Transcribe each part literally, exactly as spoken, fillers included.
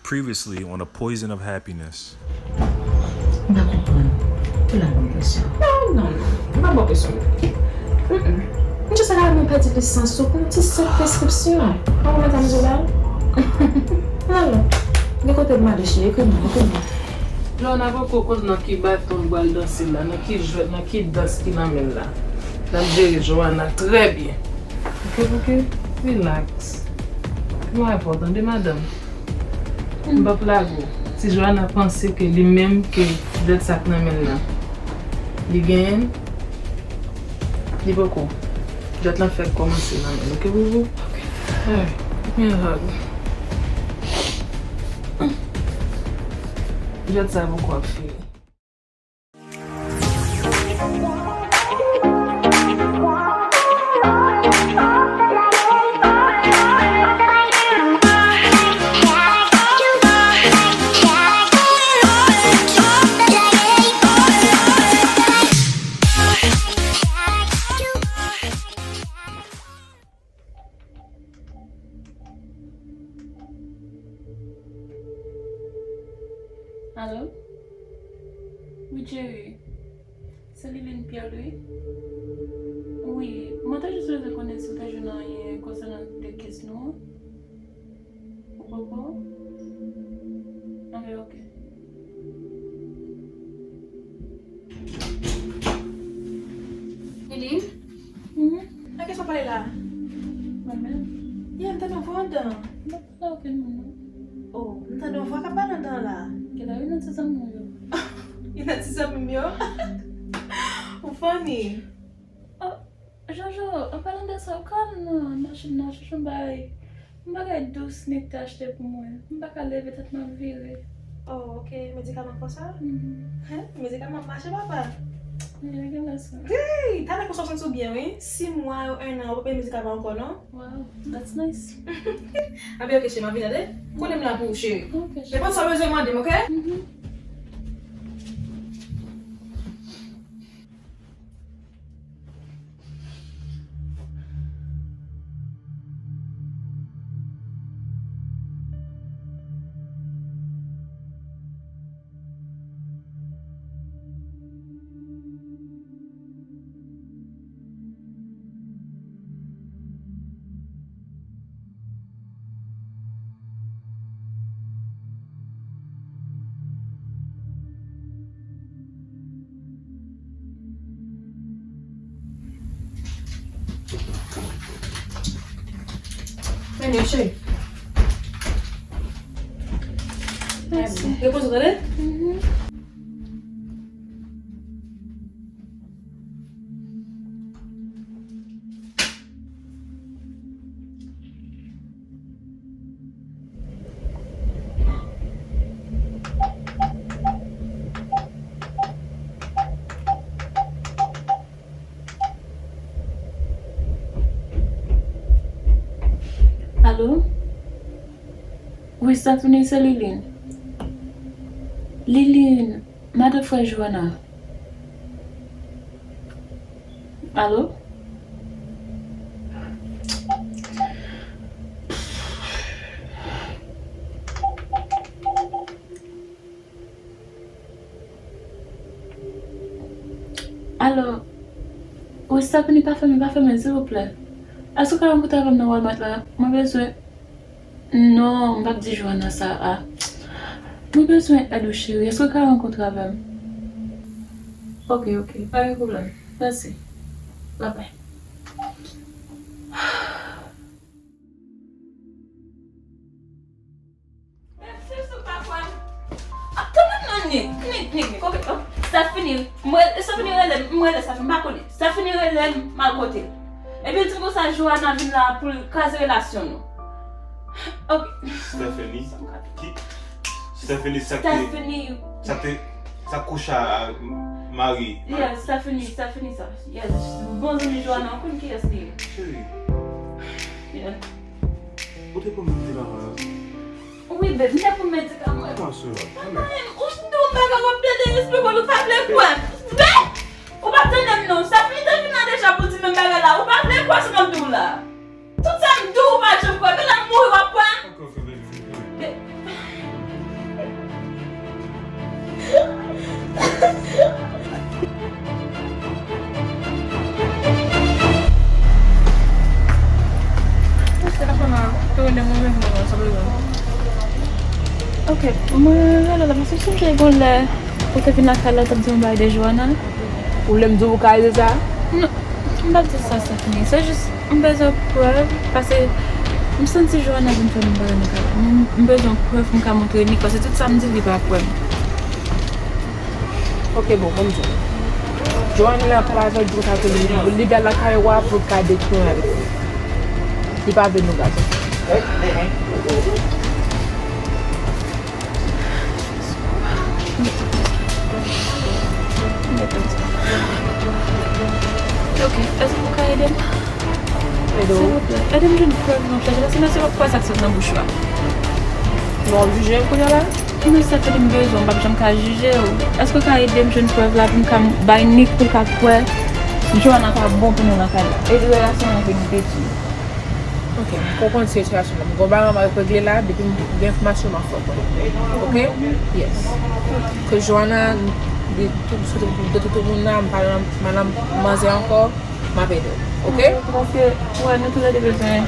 Previously on a Poison of Happiness. M pa konprann. Ou la ban m presyon. Non, non, non. M pa ban presyon. Mm-mm. M just ta ka wè mwen pèdi lisans ou pou yon ti senp preskripsyon. Ou konprann sa m di w la? Non, non. Gen kote m ale, cheri, ekri mwen, ekri mwen. Lona poko konn nan ki baton l pral danse la, nan ki jwèt, nan ki dans ki nan men l la. L ap jere Johanna trè byen. Oke, oke, relax. Mwen avè w, tande, madanm. M p ap lage w. Si Johanna panse ke li menm ke jwèt sa k nan men l la, li genyen l, li poko. Jwèt lan fèk kòmanse nan men l, oke, boubou? Oke. Alright, give me a hug. Jwèt sa poko ap fini. Alo? Wi, cheri. Se Liline Pierre Louis? Wi, mwen te jis bezwen konnen si w te jwenn anyen konsènan de kes nou an. Ou poko? Anben, oke. Liline? Mhm. Nan kiyès w ap pale la? Mwen menm? Yeah, m tande yon vwa anndan. M pa pale a okenn moun, non. Oh, m tande yon vwa k ap pale anndan la. Genlè wi, nan ti zanmi w yo. Youn nan ti zanmi m yo? Ou funny. Oh, Jojo, an palan de sa, ou ka al nan machin nan, chèche yon bagay, yon bagay dous Nick te achte pou mwen. M pa ka leve, tèt mwen ap vire. Oh, ok. Medikaman konsa? Mhm. Hen? Medikaman ap mache, papa? Wi, li gen lès, wi. Hey! Talè konsa w santi w byen, wi. Sis mwa, en an, ou pa pran medikaman ankò, non? Wow, that's nice. Anben, ok, cheri, m ap vin, tande? Konnen m la pou ou, cheri. Ok, cheri. Nenpòt sa w bezwen, mande m, ok? Mhm. Mennen, cheri. Mèsi. Repoze w, tande? Mhm. Alo? Wi, Stephanie, se Liline. Liline, madan frè Johanna. Alo? Alo? Wi, Stephanie, pa fèmen, pa fèmen, silvouplè. Èske w ka rankontre avè m nan Walmart la? Mwen bezwen. Non, m p ap di Johanna sa a. Mwen bezwen èd ou, cheri. Èske w ka rankontre avè m? Ok, ok. Pa gen pwoblèm. Mèsi. Babay. Mèsi, sou pa kwè m. Ah, kanmenm non, Nick, Nick, Nick, Nick, ok, oh, sa fini. Mwen, sa fini rele m, m rele sa fini, m pa konnen. Sa fini rele m, m al kote l. Epi l di m konsa Johanna vin la pou l kraze relasyon nou. Ok. Stephanie? Sa m ka di. Ki? Stephanie, sa k te, Stephanie. Sa k te, sa k kouche a mari. Yeah, Stephanie, Stephanie sa. Yes. Bon zanmi Johanna, ou konn kiyès li ye. Cheri. Yeah. Ou te pran medikaman an? Wi, babe, m te pran medikaman. Kòman se la? Mwen, ou di yon bagay, w ap plede eksplike l, ou pa vle kwè m. Babe! Ou pa tande m non. Stephanie te vin la deja pou di menm bagay la. Ou pa vle kwè sa m ap di w la. Tout sa m di w, ou pa janm kwè. Men lè m mouri, w ap kwè m? Ok, ok, baby, baby. Babe. Ok, mwen rele la paske m sonje gon lè ou te vin lakay la, w t ap di yon bagay de Johanna. Ou vle m di w pou ka rele sa? Non, m p ap di sa, Stephanie. Se jis, m bezwen prèv, paske m santi Johanna vin fè m bagay nan kay la. M, m bezwen prèv pou m ka montre Nick, paske tout sa m di l, li pa kwè m. Ok, bon, ban m di w. Johanna la pale avè l, di konsa ke li, li pral lakay ou a pou l ka detwi avèk li. Li pa vle nou gason. Ok, èske ou ka ede m? Ede w? Silvouplè, ede m jwenn prèv nan pyès la, sinon se pa kwè sa k sot nan bouch ou a. Bon, w ap jije m kounye a la? Non, Stephanie, m bezwen w, m p ap janm ka jije w. Èske w ka ede m jwenn prèv la pou m ka bay Nick pou l ka kwè Johanna pa bon pou nou nan kay la? E relasyon an vin detwi. Ok, m konprann sitiyasyon nan. M gon bagay m ap regle la, depi m gen enfòmasyon, m ap fè w konnen. Ok? Yes. Ke Johanna, de tout, de tout moun nan, m pa nan, m pa nan manzè ankò, m ap ede w. Ok? Paske, wè, nou toulède bezwen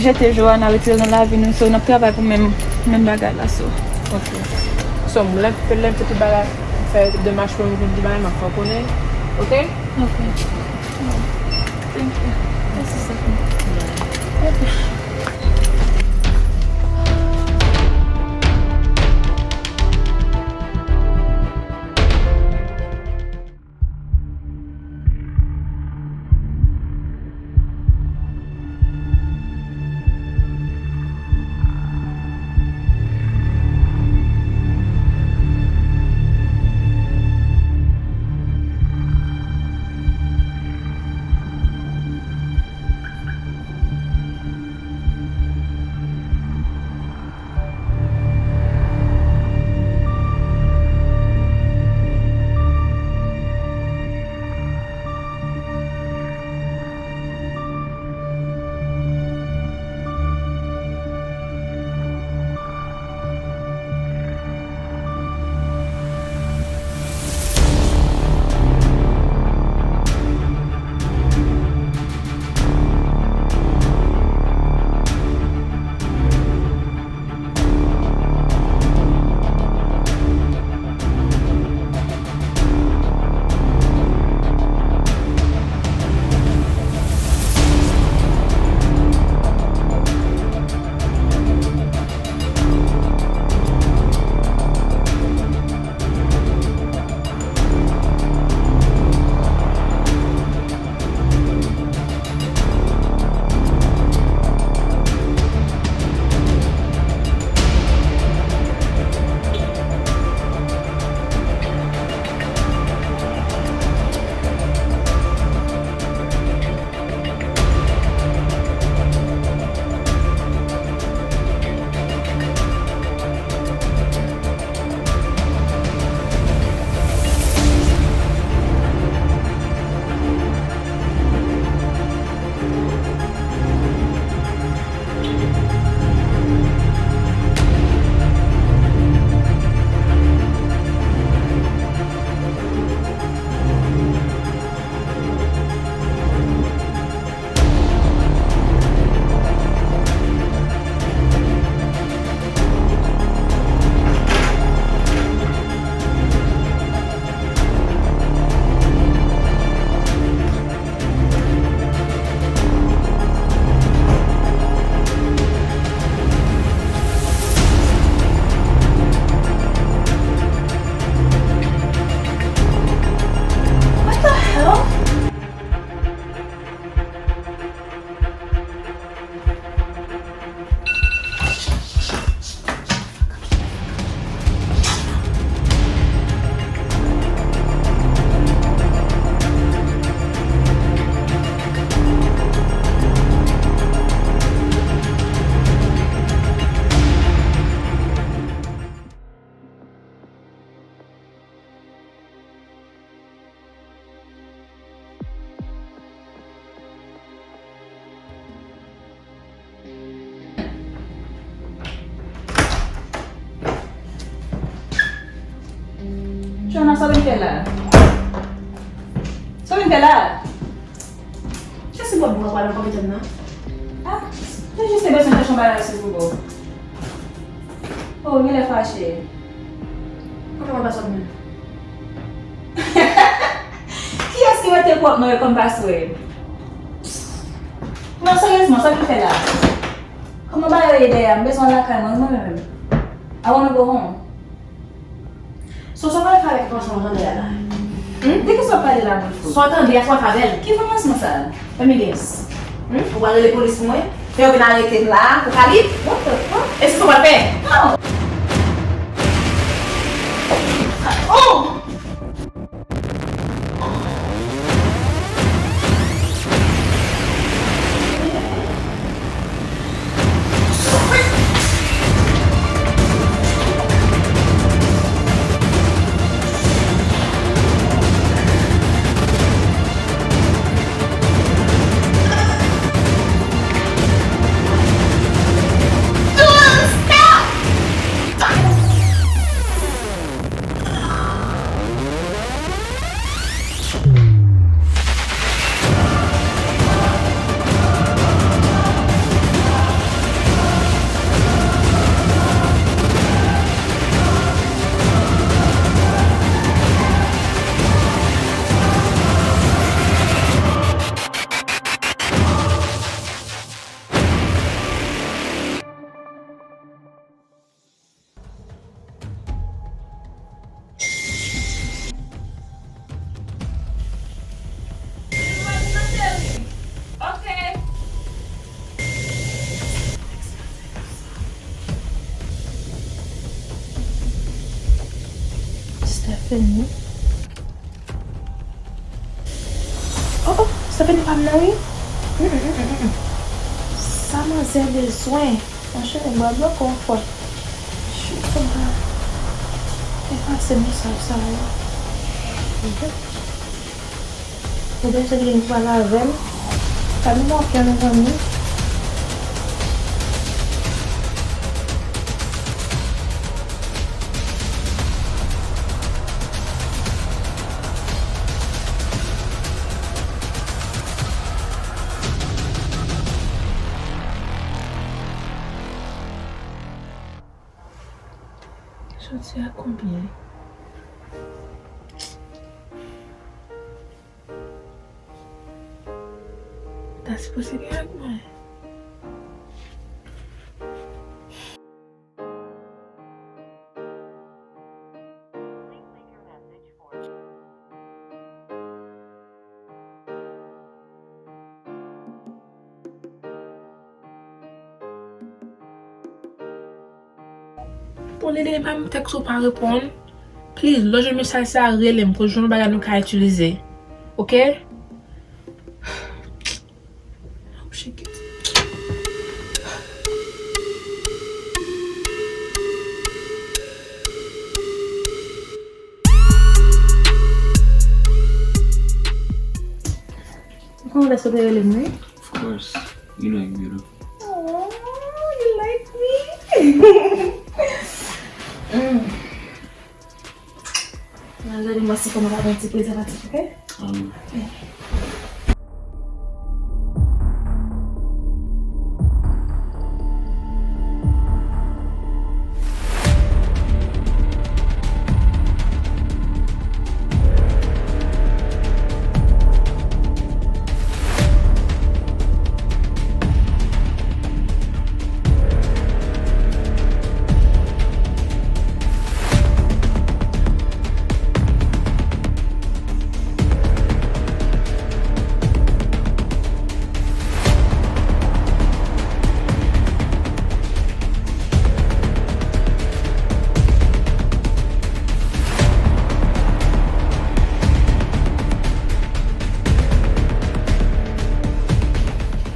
jete Johanna, retire l nan lavi nou, so, n ap travay pou menm, menm bagay la, so. Ok. So, lè m, lè m fè tout bagay, fè demach pou m vin di bagay, m ap fè w konnen. Ok? Ok. Thank you. Mèsi, Stephanie. Ok. Jona, sa w vin fè la? Sa w vin fè la? Kiyès ki bò dlo a pral nan kòmantè m nan? Ah, te jis te bezwen chèche yon bagay sou Google. Oh, genlè fache. Kòman w pa sot menm? Kiyès ki mete pwòp non yo kòm paswòd? Non, seryezman, sa w vin fè la? Kòman bagay yo ye dèyè a? M bezwen al lakay mwen, mwen menm. I wanna go home. So, sa w pral fè avèk enfòmasyon w tande a la? Hmm? De kisa w ap pale la, menm? Sa w tande a, sa w ap fè avè l? Ki enfòmasyon sa a? Let me guess. Hmm? Ou pral rele polis pou mwen? Fè yo vin arete m la, pou kalib? What the fuck? E se sa w pral fè? Oh! Stephanie. Oh, oh, Stephanie pa m nan, wi. Mm, mm, mm, mm, mm. Sa manzè bezwen? Monchè, m bwè dlo ankò yon fwa. Chou, fò m ta efase mesaj sa yo. Mhm. Ou bezwen gen pou pale avè m? Pa gen mòfyan, mezanmi. Jodi a konbyen? Ta sipoze gen ak mwen. Bon, Lele, pa m tèks ou pa reponn. Please, lè w jwenn mesaj sa, rele m pou jwenn yon bagay nou ka itilize. Oke? Oh, shit. Ou konnen lè sa w te rele m, wi? Of course. You know you beautiful. Oh, you like me? Mm. Mwen al gade mwen si kòman pa pran ti prezèvatif, oke? Ah, wi.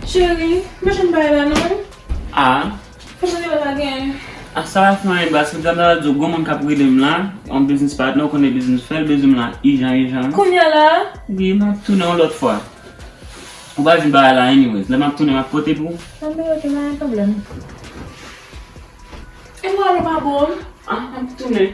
Cheri, m pa janm bay la non. Ah. Fè jan de la pa gen. Ah, sa va fè anyen, baz, m ta di w, gon moun k ap rele m la, yon business partner, ou konnen business fè l bezwen m la, ijan, ijan. Kounye a la? Wi, m ap tounen yon lòt fwa. Ou pa vin bay la anyways. Lè m ap tounen, m ap pote pou ou. Anben, oke, pa gen pwoblèm. E mwen, ou pa bon? Ah, m ap tounen.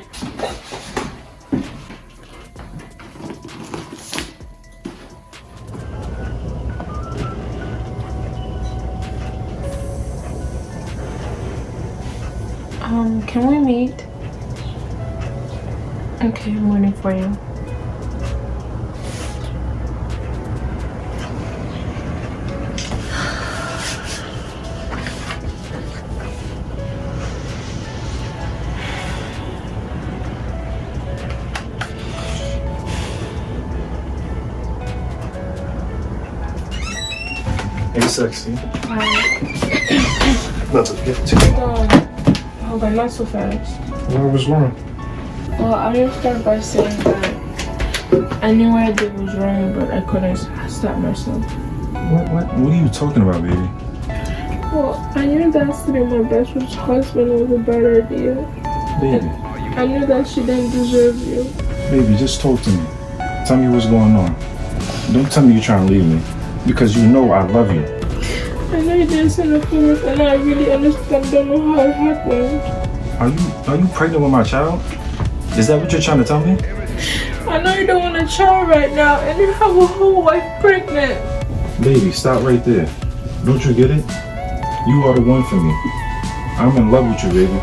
Can we meet? Okay, I'm waiting for you. Hey, sexy. Hi. Nothing. Get to you. Um, hold on, not so fast. What was wrong? Well, I just start by saying that I knew what I did was wrong, but I couldn't s- stop myself. What, what, what are you talking about, baby? Well, I knew that sleeping with my best friend's husband was a bad idea. Baby. I knew that she didn't deserve you. Baby, just talk to me. Tell me what's going on. Don't tell me you're trying to leave me because you know I love you. I know you didn't say nothing, and I really understand, don't know how it happened. Are you are you pregnant with my child? Is that what you're trying to tell me? I know you don't want a child right now, and you have a whole wife pregnant. Baby, stop right there. Don't you get it? You are the one for me. I'm in love with you, baby.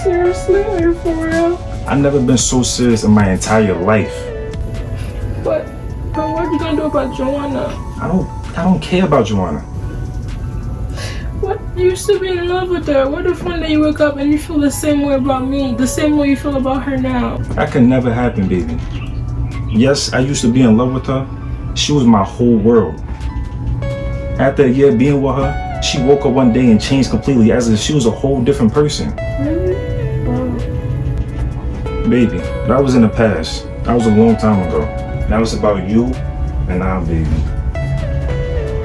Seriously? Are you for real? I've never been so serious in my entire life. But, but what you gonna do about Joanna? I don't I don't care about Joanna. What? You used to be in love with her. What if one day you wake up and you feel the same way about me, the same way you feel about her now? That could never happen, baby. Yes, I used to be in love with her. She was my whole world. After a year being with her, she woke up one day and changed completely, as if she was a whole different person. Really? Wow. Baby, that was in the past. That was a long time ago. Now it's about you and our baby.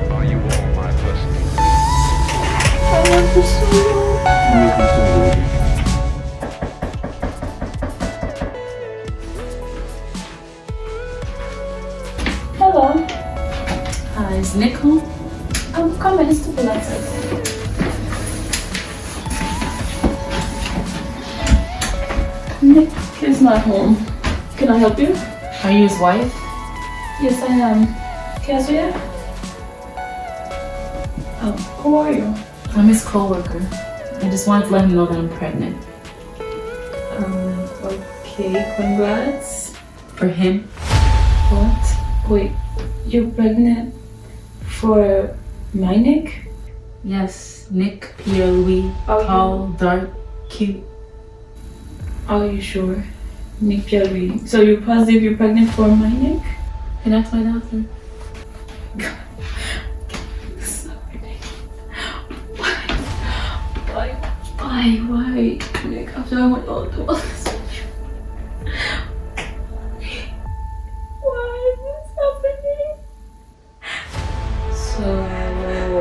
Are you all my blessing? I love you so much. Love you too, baby. Hello. Uh, is Nick home? Um, come in, it's too late. Nick is not home. Can I help you? Are you his wife? Yes, I am. Can I see you? Um, who are you? I'm his coworker. I just wanted to let him know that I'm pregnant. Um, okay, congrats. For him. What? Wait, you're pregnant for my Nick? Yes, Nick Pierre Louis. Are you tall, dark, cute? Are you sure? Nick Pierre Louis. So you're positive you're pregnant for my Nick? Can I ask my doctor? Why? Why? Why? Why? Like, after I went all through all this with you. Why is this happening? So,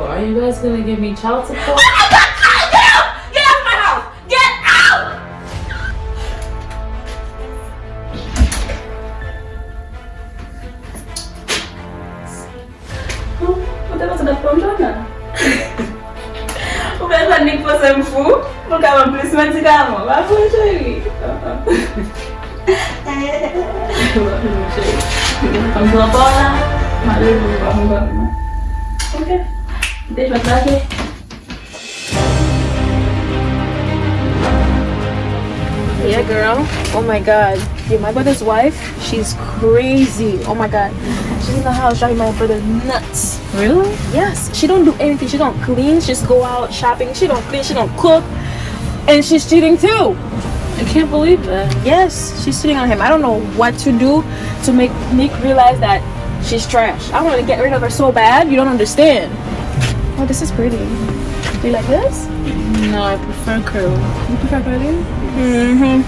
are you guys gonna give me child support? Oh my God! Get out! Get out of my house! Get out! Ou te panse n ap pran Jona? Ou fè Jona nik panse m fou? Pou l ka ban m plis medikaman. Pa vre, cheri? Pa vre, cheri. Fanm pran pa w la. Malere, pa konn pa konn. Ok. Kite jwèt la jwe. Yeah, girl. Oh my God. Yo, my brother's wife, she's crazy. Oh my God. She's in the house driving my brother nuts. Really? Yes. She don't do anything. She don't clean. She just go out shopping. She don't clean. She don't cook. And she's cheating too. I can't believe that. Yes, she's cheating on him. I don't know what to do to make Nick realize that she's trash. I want to get rid of her so bad. You don't understand. Oh, this is pretty. Do you like this? No, I prefer curly. You prefer curly? Mm-hmm.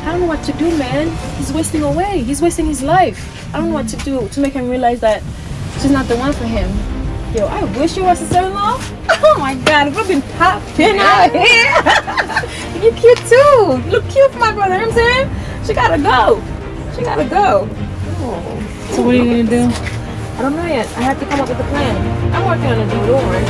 I don't know what to do, man. He's wasting away. He's wasting his life. I don't know what to do to make him realize that she's not the one for him. Yo, I wish you were a sister-in-law. Oh my God, we've been popping out here. You cute too. You look cute for my brother, you know what I'm saying? She gotta go. She gotta go. Oh. So what are you gonna do? I don't know yet. I have to come up with a plan. I'm working on it, though. Don't worry.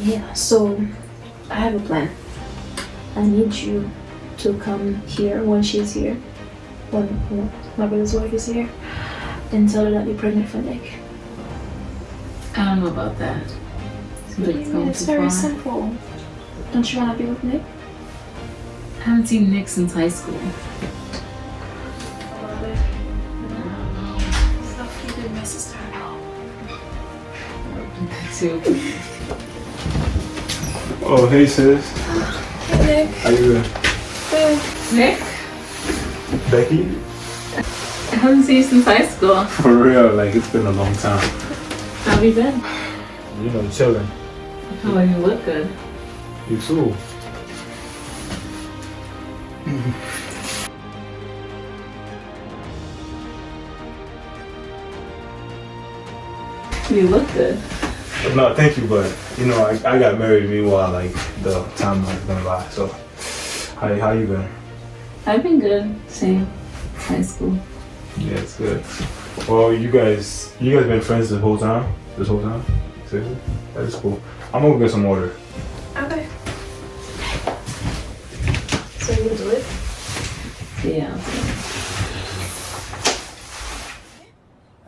Yeah, so I have a plan. I need you to come here when she's here, when, when my brother's wife is here, and tell her that you're pregnant for Nick. I don't know about that. Seems like it's going It's too very far. Simple. Don't you want to be with Nick? I haven't seen Nick since high school. Love you, my sister. Too. Oh, hey sis. Hey, Nick. How you doing? Hey. Nick? Becky? I haven't seen you since high school. For real, like it's been a long time. How have you been? You know, chilling. Oh, you look good. You too. You look good. No, thank you, but you know, I, I got married meanwhile, like the time has gone by. So, how how you been? I've been good. Same. High school. Yeah, it's good. Well, you guys, you guys been friends this whole time? This whole time? Seriously? That is cool. I'm gonna go get some water. Okay. So you do it? Yeah.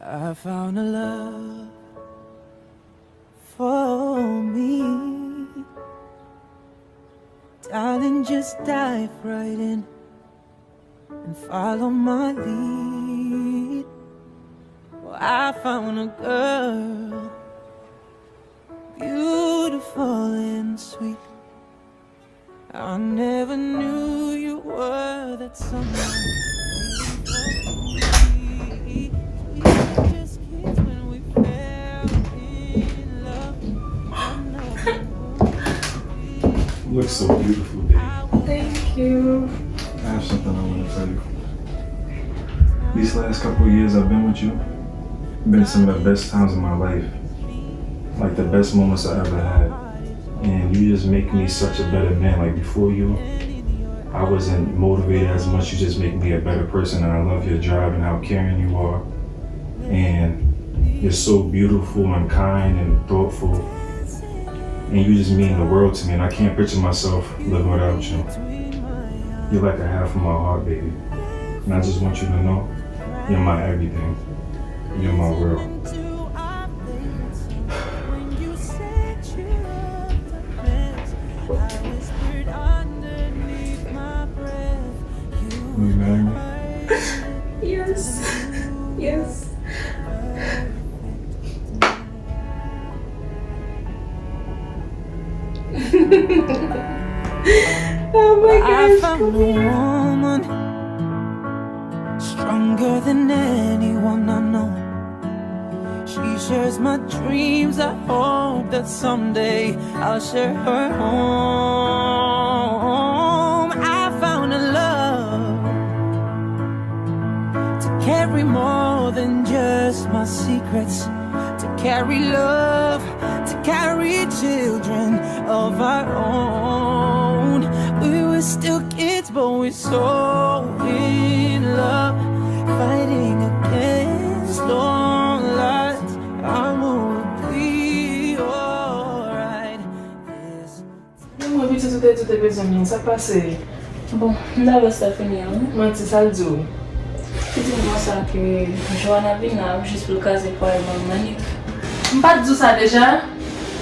I found a love for me. Darling, just dive right in and follow my lead. Well, I found a girl, beautiful and sweet. I never knew you were that someone. We were just kids when we fell in love. I know You look so beautiful, baby. Thank you. I have something I want to tell you. These last couple of years I've been with you, been some of the best times of my life. Like the best moments I ever had. And you just make me such a better man. Like before you, I wasn't motivated as much. You just make me a better person. And I love your job and how caring you are. And you're so beautiful and kind and thoughtful. And you just mean the world to me. And I can't picture myself living without you. You're like a half of my heart, baby. And I just want you to know you're my everything. You're my world. Will you marry me? Yes. Yes. Oh my I gosh. found a woman stronger than anyone I know. She shares my dreams. I hope that someday I'll share her home. I found a love to carry more than just my secrets, to carry love, to carry children of our own. We were still kids, but we're so in love, fighting against all odds. I will be alright. Men mwen pitit ou te di ou te bezwen m nan, sa k pase? Bon, m dakò sa fini an, wi. Manti, sa l di w? Li di m konsa ke Johanna vin la jis pou l kraze pwaye manman Nick. M pa t di w sa deja?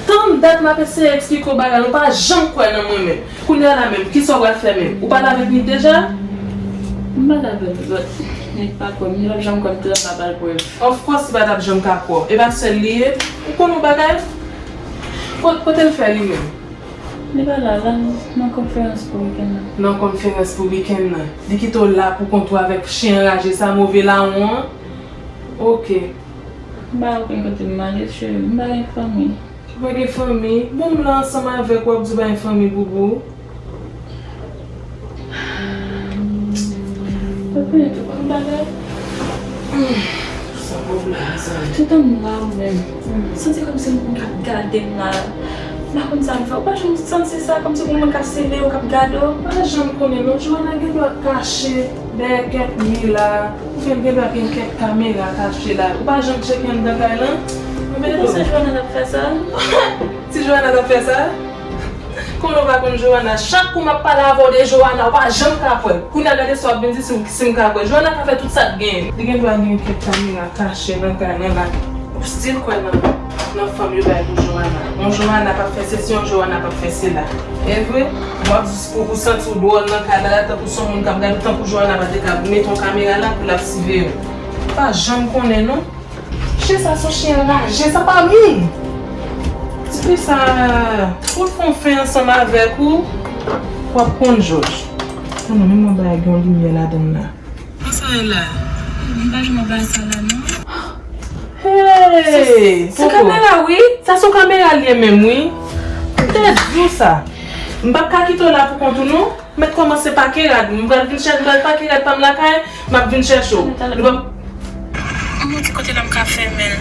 Tann dat m ap eseye eksplike w bagay la, ou pa janm kwè nan mwen menm. Kounye a la menm, kisa w pral fè menm? Ou pale avèk Nick deja? M pale avè l, but Nick pa kwè m, li p ap janm kwè m toutan m pa ba l prèv. Of course li pa t ap janm ka kwè w. E pa sèl li ye? Ou konn yon bagay? Ko-, kote l fè li menm? Li pa la, la nan konferans pou wikenn nan. Nan konferans pou wikenn nan. Li kite w la pou kont ou avèk chen anraje sa, move lawon an? Ok. M pa okenn kote m ale, cheri. M pa gen fanmi. Ou pa gen fanmi? Bon, m la ansanm avèk ou, w ap di w pa gen fanmi, boubou. Ou konnen tout bagay. Sa pwòblèm sa. Toutan m la ou menm. M santi kòmsi yon moun k ap gade m la. M pa konn sa m fè. Ou pa janm santi sa kòmsi yon moun k ap siveye w, k ap gade w? M pa janm konnen non, Johanna gendwa kache dèyè kèk mi la. Oubyen gendwa gen kèk kamera kache la. Ou pa janm tcheke anndan kay lan? Mwen mete Ou panse Johanna t ap fè sa? Ti Johanna t ap fè sa? Konnen w pa konn Johanna. Chak kou m ap pale avè w de Johanna, ou pa janm ka kwè. Kounye a gade sa w ap vin di si, si m ka kwè. Johanna ka fè tout sa l genyen. Li gen dwa gen kèk kamera kache nan kay, nan la. Ou still kwè nan, nan fanm yo bay pou Johanna. Yon Johanna p ap fè sesi, yon Johanna p ap fè sela. E vre? W ap jis pou ou santi w dwòl nan kay la, tankou se yon moun k ap gade w, tankou Johanna pa te ka mete yon kamera la pou l ap siveye w. Ou pa janm konnen, non. Chen sa se yon chen anraje, sa pa moun. Tifi sa, pou l fè yon fen ansanm avèk ou, w ap konn jòj. An non, men mwen bagay gen yon limyè ladan l la. Kòman sa ye la? M pa janm wè bagay sa la, non. Hey! Se kamera, wi. Sa se yon kamera l ye menm, wi. M te di w sa. M p ap ka kite w la pou kont ou, non. Mèt kòmanse pake rad. M pral vin chèche, m pral pake rad pa m lakay, m ap vin chèche w. Nou p ap. An mwen di kote la m ka fèmen l.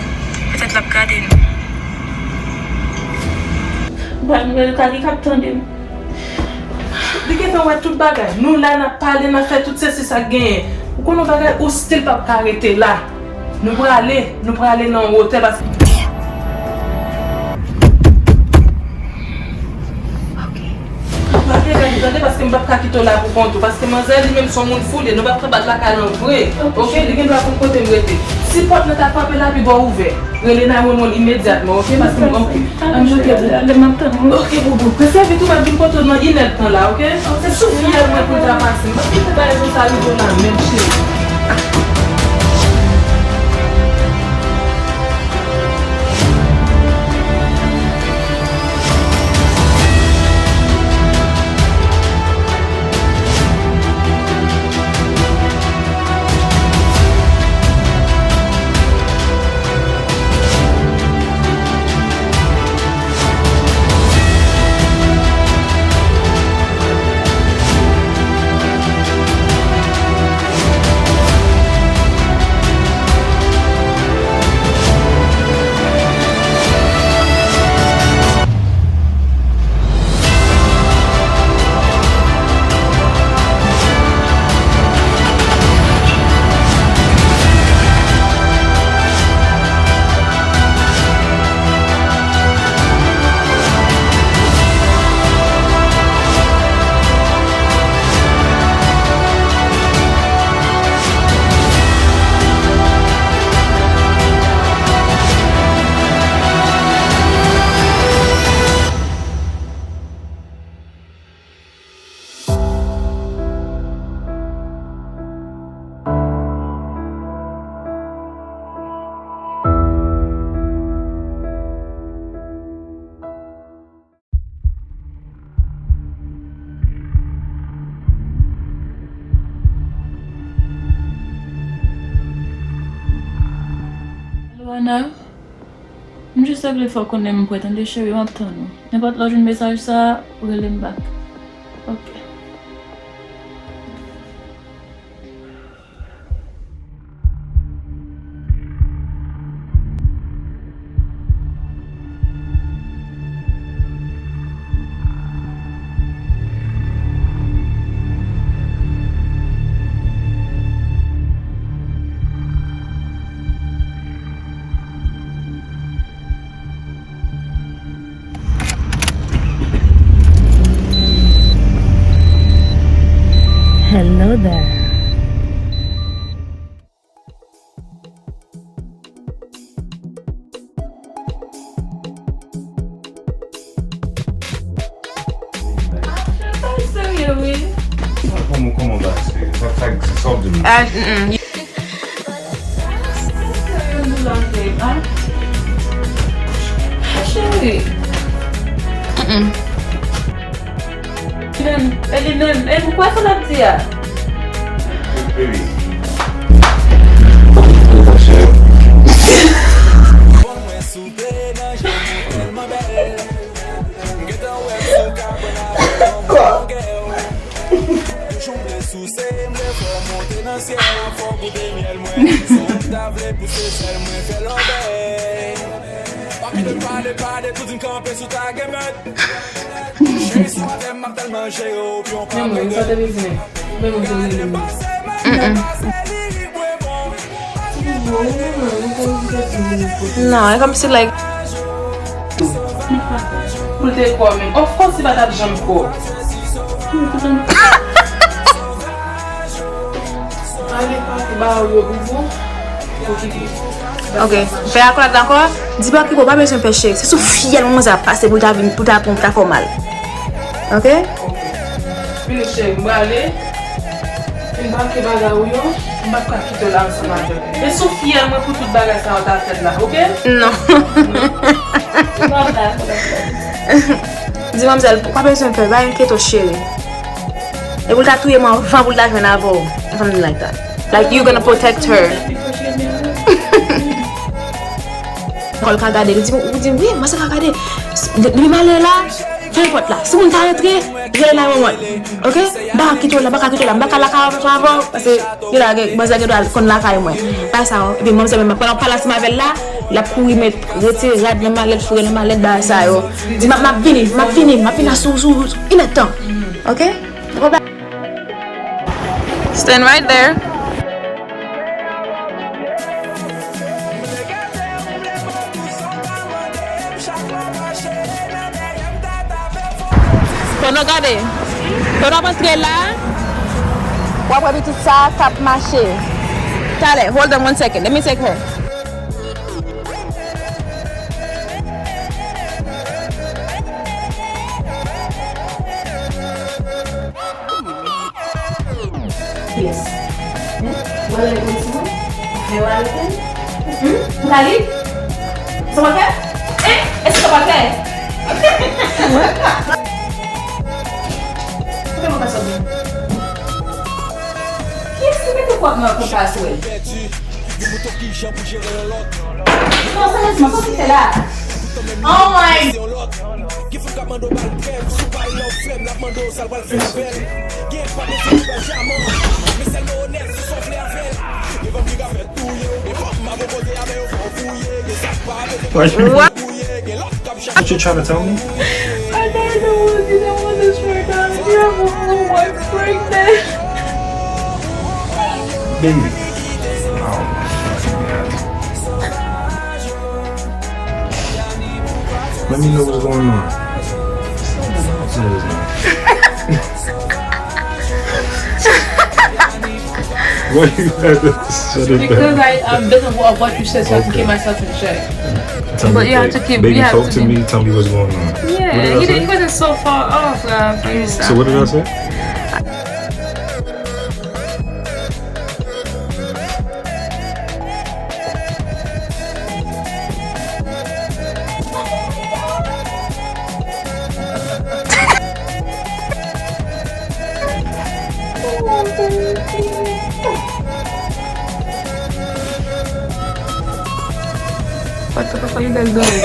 Petèt l ap gade nou. Ba nou l ka li k ap tande m. Li gentan wè tout bagay. Nou la, n ap pale, n ap fè tout sesi sa k genyen. Ou konn yon bagay, ou still p ap ka rete la. Nou prale, nou prale nan yon otèl paske. Ok. Pake rad, tande, paske m p ap ka kite w la pou kont ou. Paske manzè li menm se yon moun fou li ye. Nou p ap ka bat lakay lan vre. Ok, li gen dwa konn kote m rete. Si pòt lan ta frape la, pi bò ouvè. Rele nine one one imedyatman, ok? Paske m, ok. An, ok, bobo. Ok, bobo. Konsève tou, m ap vin kote w nan inèdtan la, ok? Se sou fyèl mwen pou l ta pase. M p ap kite bagay konsa rive w la menm, cheri. Alo, Ana? M jis te vle fè w konnen m prè, tande, cheri, m ap tann ou. Nenpòt lè w jwenn mesaj sa a, ou rele m bak. Ok. Hello there. Serye, wi. Kòman, kòman bagay serye? Sa, sa, se sa w di m? Ah, mm, mm. Cheri. Mm-mm. Li menm, e li menm, e nou kwè sa l ap di a. Baby. Kwa? Men mwen, sa te bezwen. Mm-mm. Non, e kòmsi, like, Pou l te kwè w menm. Of course, li pa t ap janm kwè w. Ale pati ba yo boubou. Pou ki ki. Ok. Fè aklad ankò. Di Bakibo pa bezwen pè cheri. Se sou fyèl manman sa ap pase pou l ta vin, pou l ta pran, pou l ta fè w mal. Ok? Vini cheri, m prale. Enbake bagay ou yo, m p ap ka kite w la ansanm avè m. E sou fyèl mwen pou tout bagay sa yo ta fèt la, ok? Non. Di manmzèl, ou pa bezwen pè, pa enkyete w, cheri. E pou l ta touye m anvan pou l ta jwenn avè w. Something like that. Like, you gonna protect her. Kò l ka gade, li di, li di, wi, mwen se ka gade. Li, li malè la. Fè pòt la. Si moun ta rantre, rele nine one one. Ok? M pa ka kite w la, m pa ka kite w la. M pa ka lakay avè w, paske li la, gen, manzè gen dwa konn lakay mwen. Bagay sa yo. Epi manzè menm, pandan w pale ansanm avè l la, l ap kouri met, retire rad nan malèt, foure nan malèt, bagay sa yo. Di, m ap, m ap vini, m ap vini, m ap vini la sou, sou, sou inèdtan. Ok? Stand right there. Pandan w gade, pandan w ap antre la, w ap wè pitit sa k ap mache. Talè, hold on one second. Let me take her. Yes. Hein? Ou wè lè l konn siman? Ou fè w arete? Hmm? Ou ka li? Sa w ap fè? Hein? Èske w ap fè? Kote mwen ka sòti? Kiyès ki mete kwak mwen konsa sou li? Non, serye, sa w ap fè la? Oh my. What? What you trying to tell me? I don't know what you don't want this right now. You have a whole wife pregnant. Baby. Oh, my fucking God. Let me know what's going on. What you had to shut it down? Because I, um, because of what you said, so I have to keep myself in check. But you have to keep, baby, talk to me, tell me what's going on. Yeah, he wasn't so far off, uh, for you. So what did I say? What the fuck are you guys doing?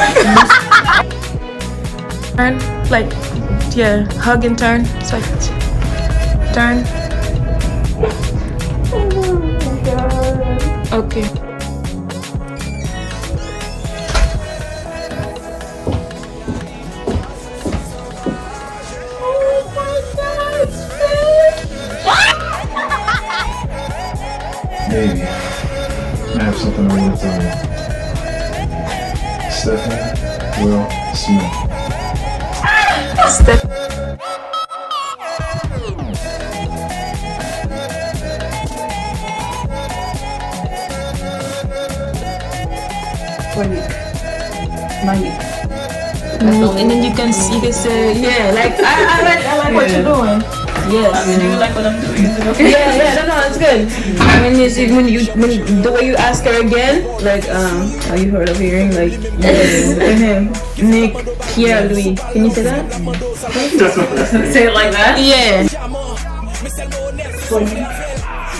Turn, like, yeah, hug and turn. So, turn. Okay. Baby, I have something I want to tell you. Stephanie Will Smith. Steph- Konik. Manik. And then you can see, you can say, yeah, like, I, I like, I like what you're doing. Yes. I mean, do you like what I'm doing? Is it okay? Yeah, yeah, no, no, it's good. When you see, when you, when the way you ask her again, like, um, are you hard of hearing? Like, yes. Nick Pierre Louis. Can you say that? Say it like that? Yeah.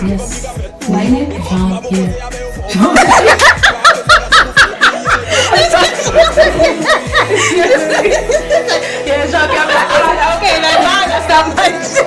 Yes. My name is Jean Pierre. Yeah, Jean Pierre. Okay, like, nah, that's not my shit.